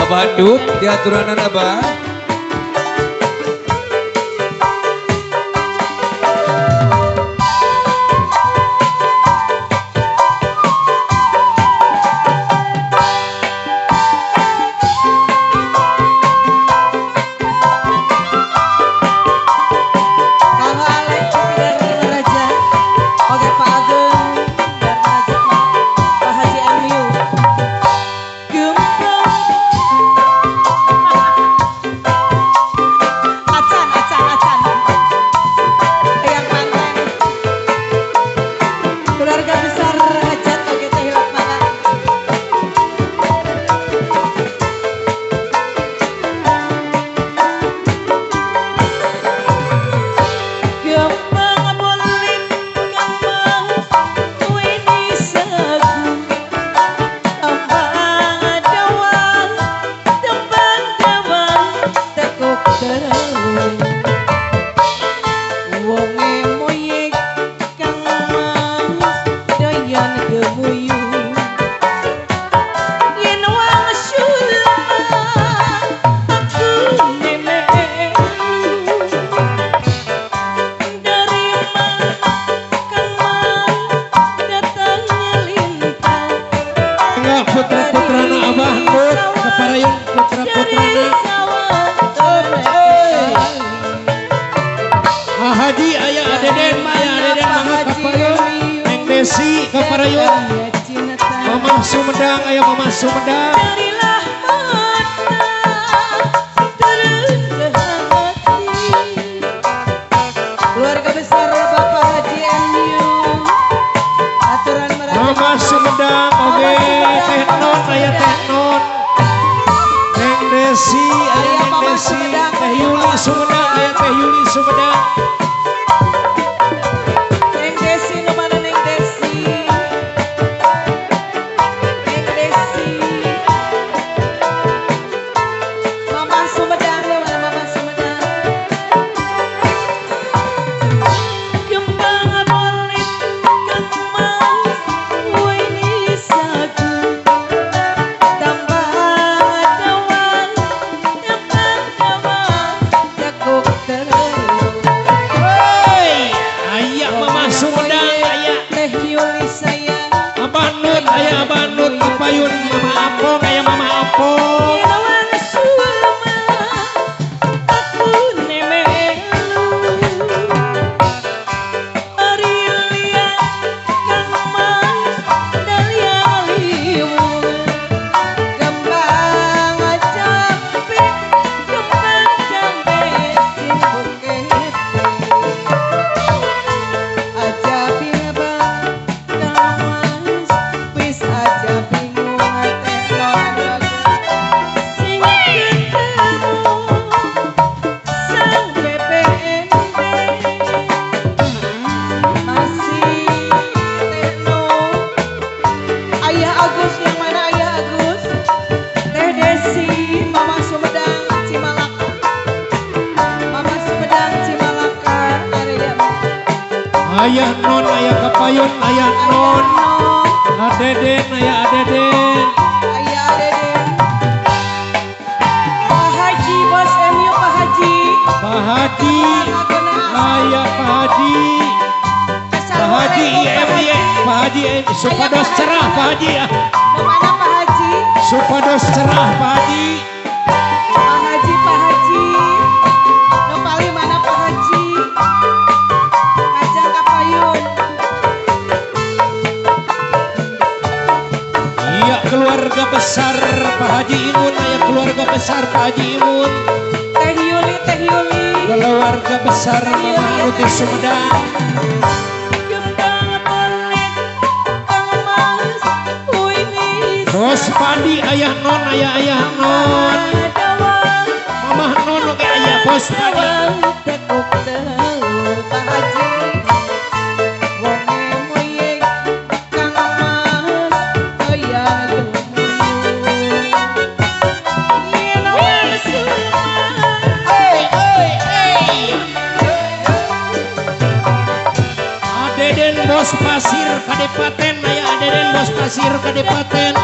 Abah Dut diaturanan Abah. Mama Sumedang, ayo Mama Sumedang. Keluarga besar Bapak Haji MU. Aturan mereka. Mama Sumedang, oke, Teh Non, aya Teh Non. Neng Desi, aya Neng Desi, Teh Yuli Sumedang, aya Teh Yuli Sumedang. Neng Desi, nu mana Neng Desi? Neng Desi. Mama Sumedang, nu mana Mama Sumedang? Kembang boleh kembang wini sagu tambah dawan tambah dawan tekuk terus. Hei, aya Mama Sumedang, aya Teh Yuli sayang. Abah Nut, aya Abah Nut, kapayun Mama Apong, aya Mama Apong. Ilawang sulma aku nemelu Arilia kang mas dalia liwu kembang jambe kembang jambe cipukete aja bingung kang mas wis aja bingung teh non sing ketemu sang BPNB masih Tekno. Ayah Agus yang mana Ayah Agus? Teh Desi, Mama Sumedang Cimalaka. Mama Sumedang Cimalaka area. Ayah Non, aya kapayun, ayah Non. Adeden, aya Adeden. Ayah Adeden. Pak Haji Bos MU Pak Haji. Pak Haji, aya Pak Haji. Pak Haji IMD, Pak Haji supados cerah Pak Haji ya. Mana Pak Haji? Supados cerah Pak Haji. Pak Haji, Pak Haji. Nu paling mana Pak Haji? Kajang kapayun. Iya keluarga besar Pak Haji Imun, aya keluarga besar Pak Haji Imun. Teh Yuli, Teh Yuli. Keluarga besar Mama Ruti Sumedang. Kembang boleh kang mas wini Bos Pandi ayah Non, ayah ayah Non. Mamah Non oke ayah Bos Pandi. Tekuk telur Pak Haji. Wonge moyek kang mas doyan gemuyu. Yen wong sulma Oi oi oi. Adeden Bos Pasir Kadepaten, ayah Adeden Bos Pasir Kadepaten.